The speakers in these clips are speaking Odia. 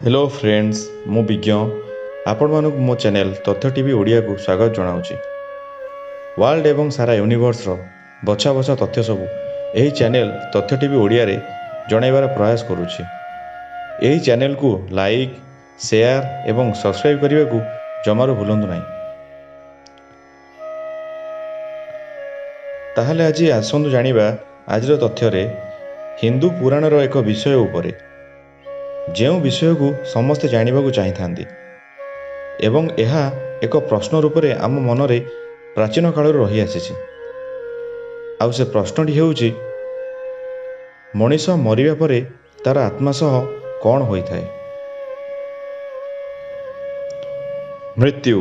ହ୍ୟାଲୋ ଫ୍ରେଣ୍ଡସ୍, ମୁଁ ବିଜ୍ଞ ଆପଣମାନଙ୍କୁ ମୋ ଚ୍ୟାନେଲ୍ ତଥ୍ୟ ଟିଭି ଓଡ଼ିଆକୁ ସ୍ୱାଗତ ଜଣାଉଛି। ୱାର୍ଲଡ ଏବଂ ସାରା ୟୁନିଭର୍ସର ବଛା ବଛା ତଥ୍ୟ ସବୁ ଏହି ଚ୍ୟାନେଲ୍ ତଥ୍ୟ ଟିଭି ଓଡ଼ିଆରେ ଜଣାଇବାର ପ୍ରୟାସ କରୁଛି। ଏହି ଚ୍ୟାନେଲକୁ ଲାଇକ୍, ସେୟାର ଏବଂ ସବସ୍କ୍ରାଇବ୍ କରିବାକୁ ଜମାରୁ ଭୁଲନ୍ତୁ ନାହିଁ। ତାହେଲେ ଆଜି ଆସନ୍ତୁ ଜାଣିବା ଆଜିର ତଥ୍ୟରେ ହିନ୍ଦୁ ପୁରାଣର ଏକ ବିଷୟ ଉପରେ, ଯେଉଁ ବିଷୟକୁ ସମସ୍ତେ ଜାଣିବାକୁ ଚାହିଁଥାନ୍ତି ଏବଂ ଏହା ଏକ ପ୍ରଶ୍ନ ରୂପରେ ଆମ ମନରେ ପ୍ରାଚୀନ କାଳରୁ ରହିଆସିଛି। ଆଉ ସେ ପ୍ରଶ୍ନଟି ହେଉଛି, ମଣିଷ ମରିବା ପରେ ତାର ଆତ୍ମା ସହ କ'ଣ ହୋଇଥାଏ? ମୃତ୍ୟୁ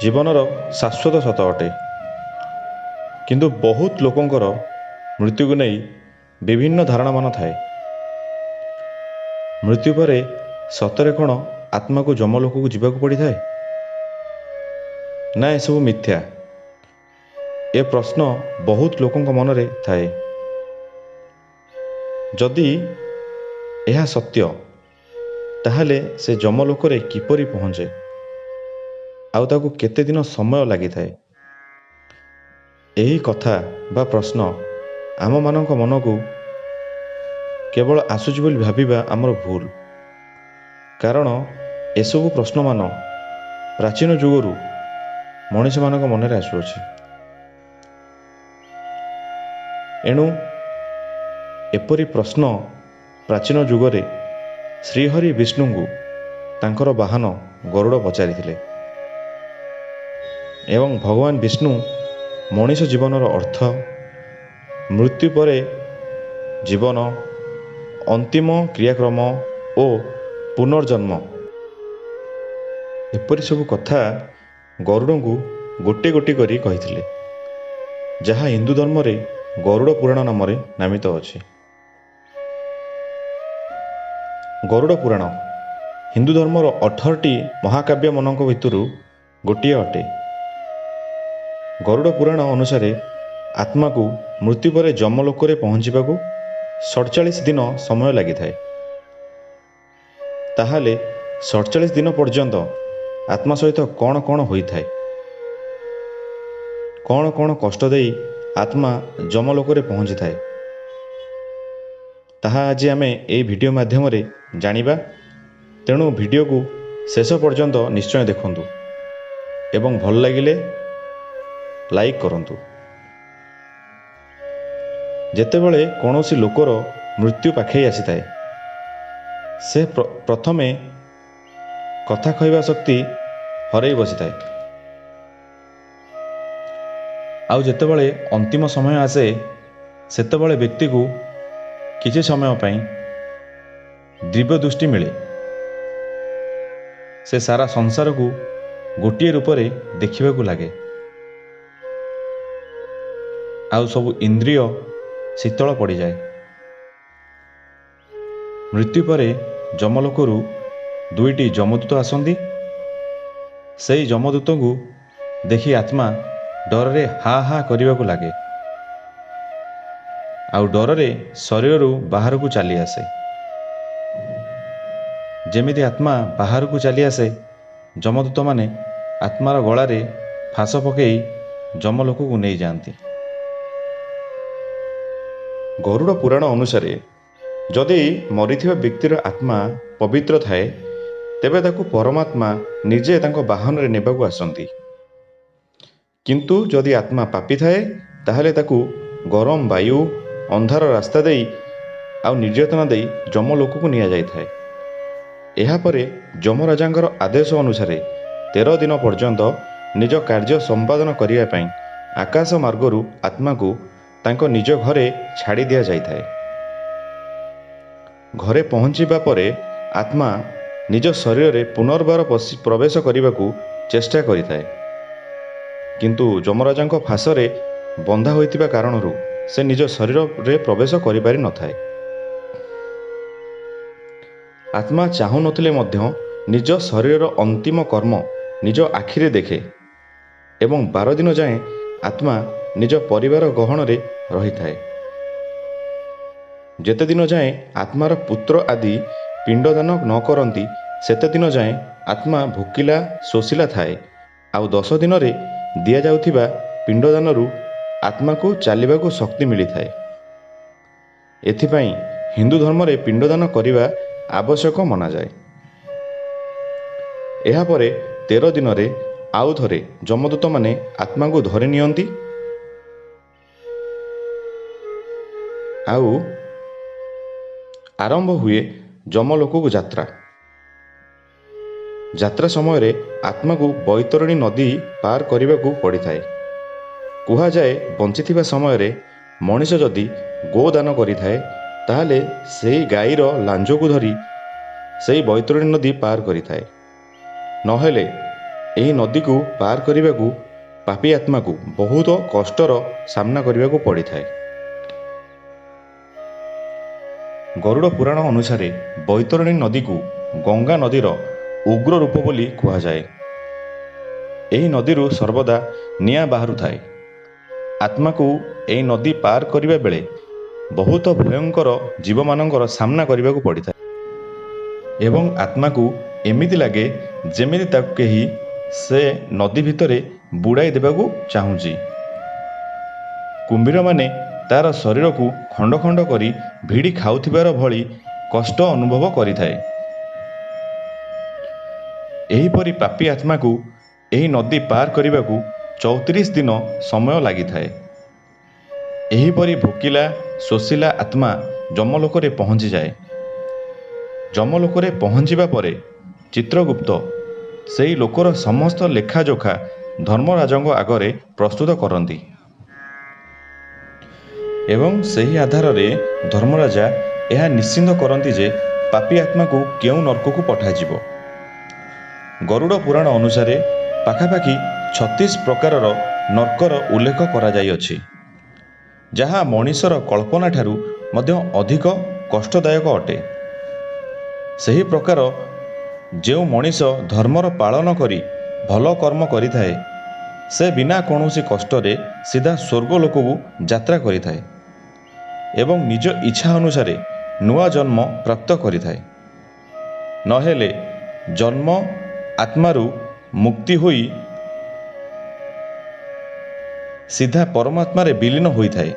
ଜୀବନର ଶାଶ୍ୱତ ସତ ଅଟେ, କିନ୍ତୁ ବହୁତ ଲୋକଙ୍କର ମୃତ୍ୟୁକୁ ନେଇ ବିଭିନ୍ନ ଧାରଣାମାନ ଥାଏ। ମୃତ୍ୟୁ ପରେ ସତରେ କ'ଣ ଆତ୍ମାକୁ ଯମଲୋକକୁ ଯିବାକୁ ପଡ଼ିଥାଏ, ନା ଏସବୁ ମିଥ୍ୟା? ଏ ପ୍ରଶ୍ନ ବହୁତ ଲୋକଙ୍କ ମନରେ ଥାଏ। ଯଦି ଏହା ସତ୍ୟ, ତାହେଲେ ସେ ଯମଲୋକରେ କିପରି ପହଞ୍ଚେ ଆଉ ତାକୁ କେତେ ଦିନ ସମୟ ଲାଗିଥାଏ? ଏହି କଥା ବା ପ୍ରଶ୍ନ ଆମମାନଙ୍କ ମନକୁ କେବଳ ଆସୁଛି ବୋଲି ଭାବିବା ଆମର ଭୁଲ, କାରଣ ଏସବୁ ପ୍ରଶ୍ନମାନ ପ୍ରାଚୀନ ଯୁଗରୁ ମଣିଷମାନଙ୍କ ମନରେ ଆସୁଅଛି। ଏଣୁ ଏପରି ପ୍ରଶ୍ନ ପ୍ରାଚୀନ ଯୁଗରେ ଶ୍ରୀହରି ବିଷ୍ଣୁଙ୍କୁ ତାଙ୍କର ବାହନ ଗରୁଡ଼ ପଚାରିଥିଲେ ଏବଂ ଭଗବାନ ବିଷ୍ଣୁ ମଣିଷ ଜୀବନର ଅର୍ଥ, ମୃତ୍ୟୁ ପରେ ଜୀବନ, ଅନ୍ତିମ କ୍ରିୟାକ୍ରମ ଓ ପୁନର୍ଜନ୍ମ ଏପରି ସବୁ କଥା ଗରୁଡ଼ଙ୍କୁ ଗୋଟି ଗୋଟି କରି କହିଥିଲେ, ଯାହା ହିନ୍ଦୁ ଧର୍ମରେ ଗରୁଡ଼ ପୁରାଣ ନାମରେ ନାମିତ ଅଛି। ଗରୁଡ଼ ପୁରାଣ ହିନ୍ଦୁ ଧର୍ମର 18ଟି ମହାକାବ୍ୟମାନଙ୍କ ଭିତରୁ ଗୋଟିଏ ଅଟେ। ଗରୁଡ଼ ପୁରାଣ ଅନୁସାରେ ଆତ୍ମାକୁ ମୃତ୍ୟୁ ପରେ ଯମଲୋକରେ ପହଞ୍ଚିବାକୁ 47 ଦିନ ସମୟ ଲାଗିଥାଏ। ତାହେଲେ 47 ଦିନ ପର୍ଯ୍ୟନ୍ତ ଆତ୍ମା ସହିତ କ'ଣ କ'ଣ ହୋଇଥାଏ, କ'ଣ କ'ଣ କଷ୍ଟ ଦେଇ ଆତ୍ମା ଯମଲୋକରେ ପହଞ୍ଚିଥାଏ, ତାହା ଆଜି ଆମେ ଏହି ଭିଡ଼ିଓ ମାଧ୍ୟମରେ ଜାଣିବା। ତେଣୁ ଭିଡ଼ିଓକୁ ଶେଷ ପର୍ଯ୍ୟନ୍ତ ନିଶ୍ଚୟ ଦେଖନ୍ତୁ ଏବଂ ଭଲ ଲାଗିଲେ ଲାଇକ୍ କରନ୍ତୁ। ଯେତେବେଳେ କୌଣସି ଲୋକର ମୃତ୍ୟୁ ପାଖେଇ ଆସିଥାଏ, ସେ ପ୍ରଥମେ କଥା କହିବା ଶକ୍ତି ହରାଇ ବସିଥାଏ, ଆଉ ଯେତେବେଳେ ଅନ୍ତିମ ସମୟ ଆସେ ସେତେବେଳେ ବ୍ୟକ୍ତିକୁ କିଛି ସମୟ ପାଇଁ ଦିବ୍ୟ ଦୃଷ୍ଟି ମିଳେ। ସେ ସାରା ସଂସାରକୁ ଗୋଟିଏ ରୂପରେ ଦେଖିବାକୁ ଲାଗେ, ଆଉ ସବୁ ଇନ୍ଦ୍ରିୟ ଶୀତଳ ପଡ଼ିଯାଏ। ମୃତ୍ୟୁ ପରେ ଯମଲୋକରୁ 2ଟି ଯମଦୂତ ଆସନ୍ତି। ସେଇ ଯମଦୂତଙ୍କୁ ଦେଖି ଆତ୍ମା ଡରରେ ହା ହା କରିବାକୁ ଲାଗେ, ଆଉ ଡରରେ ଶରୀରରୁ ବାହାରକୁ ଚାଲି ଆସେ। ଯେମିତି ଆତ୍ମା ବାହାରକୁ ଚାଲି ଆସେ, ଯମଦୂତମାନେ ଆତ୍ମାର ଗଳାରେ ଫାଶ ପକାଇ ଯମଲୋକକୁ ନେଇଯାଆନ୍ତି। ଗରୁଡ଼ ପୁରାଣ ଅନୁସାରେ ଯଦି ମରିଥିବା ବ୍ୟକ୍ତିର ଆତ୍ମା ପବିତ୍ର ଥାଏ, ତେବେ ତାକୁ ପରମାତ୍ମା ନିଜେ ତାଙ୍କ ବାହନରେ ନେବାକୁ ଆସନ୍ତି। କିନ୍ତୁ ଯଦି ଆତ୍ମା ପାପୀ ଥାଏ, ତାହେଲେ ତାକୁ ଗରମ ବାୟୁ, ଅନ୍ଧାର ରାସ୍ତା ଦେଇ ଆଉ ନିର୍ଯାତନା ଦେଇ ଯମଲୋକକୁ ନିଆଯାଇଥାଏ। ଏହାପରେ ଯମରାଜାଙ୍କର ଆଦେଶ ଅନୁସାରେ 13 ଦିନ ପର୍ଯ୍ୟନ୍ତ ନିଜ କାର୍ଯ୍ୟ ସମ୍ପାଦନ କରିବା ପାଇଁ ଆକାଶ ମାର୍ଗରୁ ଆତ୍ମାକୁ ତାଙ୍କ ନିଜ ଘରେ ଛାଡ଼ି ଦିଆଯାଇଥାଏ। ଘରେ ପହଞ୍ଚିବା ପରେ ଆତ୍ମା ନିଜ ଶରୀରରେ ପୁନର୍ବାର ପ୍ରବେଶ କରିବାକୁ ଚେଷ୍ଟା କରିଥାଏ, କିନ୍ତୁ ଯମରାଜାଙ୍କ ଫାଶରେ ବନ୍ଧା ହୋଇଥିବା କାରଣରୁ ସେ ନିଜ ଶରୀରରେ ପ୍ରବେଶ କରିପାରିନଥାଏ। ଆତ୍ମା ଚାହୁଁନଥିଲେ ମଧ୍ୟ ନିଜ ଶରୀରର ଅନ୍ତିମ କର୍ମ ନିଜ ଆଖିରେ ଦେଖେ ଏବଂ 12 ଦିନ ଯାଏଁ ଆତ୍ମା ନିଜ ପରିବାର ଗହଣରେ ରହିଥାଏ। ଯେତେ ଦିନ ଯାଏଁ ଆତ୍ମାର ପୁତ୍ର ଆଦି ପିଣ୍ଡଦାନ ନ କରନ୍ତି ସେତେ ଦିନ ଯାଏଁ ଆତ୍ମା ଭୋକିଲା ଶୋଷିଲା ଥାଏ, ଆଉ 10 ଦିନରେ ଦିଆଯାଉଥିବା ପିଣ୍ଡଦାନରୁ ଆତ୍ମାକୁ ଚାଲିବାକୁ ଶକ୍ତି ମିଳିଥାଏ। ଏଥିପାଇଁ ହିନ୍ଦୁ ଧର୍ମରେ ପିଣ୍ଡଦାନ କରିବା ଆବଶ୍ୟକ ମନାଯାଏ। ଏହାପରେ 13 ଦିନରେ ଆଉ ଥରେ ଯମଦୂତମାନେ ଆତ୍ମାକୁ ଧରି ନିଅନ୍ତି ଆଉ ଆରମ୍ଭ ହୁଏ ଯମଲୋକକୁ ଯାତ୍ରା। ଯାତ୍ରା ସମୟରେ ଆତ୍ମାକୁ ବୈତରଣୀ ନଦୀ ପାର କରିବାକୁ ପଡ଼ିଥାଏ। କୁହାଯାଏ ବଞ୍ଚିଥିବା ସମୟରେ ମଣିଷ ଯଦି ଗୋଦାନ କରିଥାଏ ତାହେଲେ ସେହି ଗାଈର ଲାଞ୍ଜକୁ ଧରି ସେହି ବୈତରଣୀ ନଦୀ ପାର କରିଥାଏ, ନହେଲେ ଏହି ନଦୀକୁ ପାର କରିବାକୁ ପାପୀ ଆତ୍ମାକୁ ବହୁତ କଷ୍ଟର ସାମ୍ନା କରିବାକୁ ପଡ଼ିଥାଏ। ଗରୁଡ଼ ପୁରାଣ ଅନୁସାରେ ବୈତରଣୀ ନଦୀକୁ ଗଙ୍ଗା ନଦୀର ଉଗ୍ର ରୂପ ବୋଲି କୁହାଯାଏ। ଏହି ନଦୀରୁ ସର୍ବଦା ନିଆଁ ବାହାରୁଥାଏ। ଆତ୍ମାକୁ ଏହି ନଦୀ ପାର କରିବା ବେଳେ ବହୁତ ଭୟଙ୍କର ଜୀବମାନଙ୍କର ସାମ୍ନା କରିବାକୁ ପଡ଼ିଥାଏ ଏବଂ ଆତ୍ମାକୁ ଏମିତି ଲାଗେ ଯେମିତି ତାକୁ କେହି ସେ ନଦୀ ଭିତରେ ବୁଡ଼ାଇ ଦେବାକୁ ଚାହୁଁଛି। କୁମ୍ଭୀରମାନେ ତାର ଶରୀରକୁ ଖଣ୍ଡ ଖଣ୍ଡ କରି ଭିଡ଼ି ଖାଉଥିବାର ଭଳି କଷ୍ଟ ଅନୁଭବ କରିଥାଏ। ଏହିପରି ପାପୀ ଆତ୍ମାକୁ ଏହି ନଦୀ ପାର କରିବାକୁ 34 ଦିନ ସମୟ ଲାଗିଥାଏ। ଏହିପରି ଭୋକିଲା ଶୋଷିଲା ଆତ୍ମା ଯମଲୋକରେ ପହଞ୍ଚିଯାଏ। ଯମଲୋକରେ ପହଞ୍ଚିବା ପରେ ଚିତ୍ରଗୁପ୍ତ ସେହି ଲୋକର ସମସ୍ତ ଲେଖାଯୋଖା ଧର୍ମରାଜଙ୍କ ଆଗରେ ପ୍ରସ୍ତୁତ କରନ୍ତି ଏବଂ ସେହି ଆଧାରରେ ଧର୍ମରାଜା ଏହା ନିଶ୍ଚିତ କରନ୍ତି ଯେ ପାପୀ ଆତ୍ମାକୁ କେଉଁ ନର୍କକୁ ପଠାଯିବ। ଗରୁଡ଼ ପୁରାଣ ଅନୁସାରେ ପାଖାପାଖି 36 ପ୍ରକାରର ନର୍କର ଉଲ୍ଲେଖ କରାଯାଇଅଛି, ଯାହା ମଣିଷର କଳ୍ପନା ଠାରୁ ମଧ୍ୟ ଅଧିକ କଷ୍ଟଦାୟକ ଅଟେ। ସେହି ପ୍ରକାର ଯେଉଁ ମଣିଷ ଧର୍ମର ପାଳନ କରି ଭଲ କର୍ମ କରିଥାଏ ସେ ବିନା କୌଣସି କଷ୍ଟରେ ସିଧା ସ୍ୱର୍ଗଲୋକକୁ ଯାତ୍ରା କରିଥାଏ ଏବଂ ନିଜ ଇଚ୍ଛା ଅନୁସାରେ ନୂଆ ଜନ୍ମ ପ୍ରାପ୍ତ କରିଥାଏ। ନହେଲେ ଜନ୍ମ ଆତ୍ମାରୁ ମୁକ୍ତି ହୋଇ ସିଧା ପରମାତ୍ମାରେ ବିଲୀନ ହୋଇଥାଏ।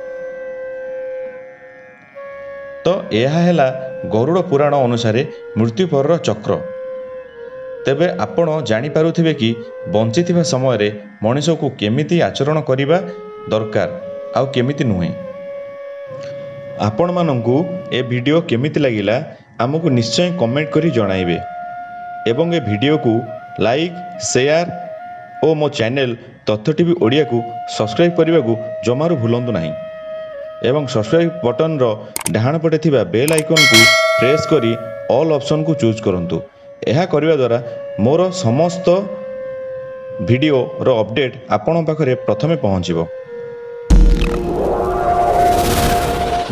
ତ ଏହା ହେଲା ଗରୁଡ଼ ପୁରାଣ ଅନୁସାରେ ମୃତ୍ୟୁ ପରର ଚକ୍ର। ତେବେ ଆପଣ ଜାଣିପାରୁଥିବେ କି ବଞ୍ଚିଥିବା ସମୟରେ ମଣିଷକୁ କେମିତି ଆଚରଣ କରିବା ଦରକାର ଆଉ କେମିତି ନୁହେଁ। ଆପଣମାନଙ୍କୁ ଏ ଭିଡ଼ିଓ କେମିତି ଲାଗିଲା ଆମକୁ ନିଶ୍ଚୟ କମେଣ୍ଟ କରି ଜଣାଇବେ ଏବଂ ଏ ଭିଡ଼ିଓକୁ ଲାଇକ୍, ସେୟାର ଓ ମୋ ଚ୍ୟାନେଲ୍ ତଥ୍ୟ ଟିଭି ଓଡ଼ିଆକୁ ସବସ୍କ୍ରାଇବ୍ କରିବାକୁ ଜମାରୁ ଭୁଲନ୍ତୁ ନାହିଁ ଏବଂ ସବସ୍କ୍ରାଇବ୍ ବଟନ୍ର ଡାହାଣ ପଟେ ଥିବା ବେଲ୍ ଆଇକନ୍କୁ ପ୍ରେସ୍ କରି ଅଲ୍ ଅପସନ୍କୁ ଚୁଜ୍ କରନ୍ତୁ। ଏହା କରିବା ଦ୍ୱାରା ମୋର ସମସ୍ତ ଭିଡ଼ିଓର ଅପଡ଼େଟ୍ ଆପଣଙ୍କ ପାଖରେ ପ୍ରଥମେ ପହଞ୍ଚିବ।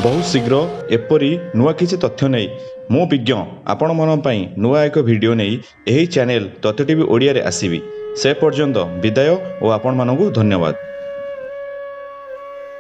ବହୁତ ଶୀଘ୍ର ଏପରି ନୂଆ କିଛି ତଥ୍ୟ ନେଇ ମୁଁ ବିଜ୍ଞ ଆପଣମାନଙ୍କ ପାଇଁ ନୂଆ ଏକ ଭିଡ଼ିଓ ନେଇ ଏହି ଚ୍ୟାନେଲ୍ ତଥ୍ୟ ଟିଭି ଓଡ଼ିଆରେ ଆସିବି। ସେ ପର୍ଯ୍ୟନ୍ତ ବିଦାୟ ଓ ଆପଣମାନଙ୍କୁ ଧନ୍ୟବାଦ।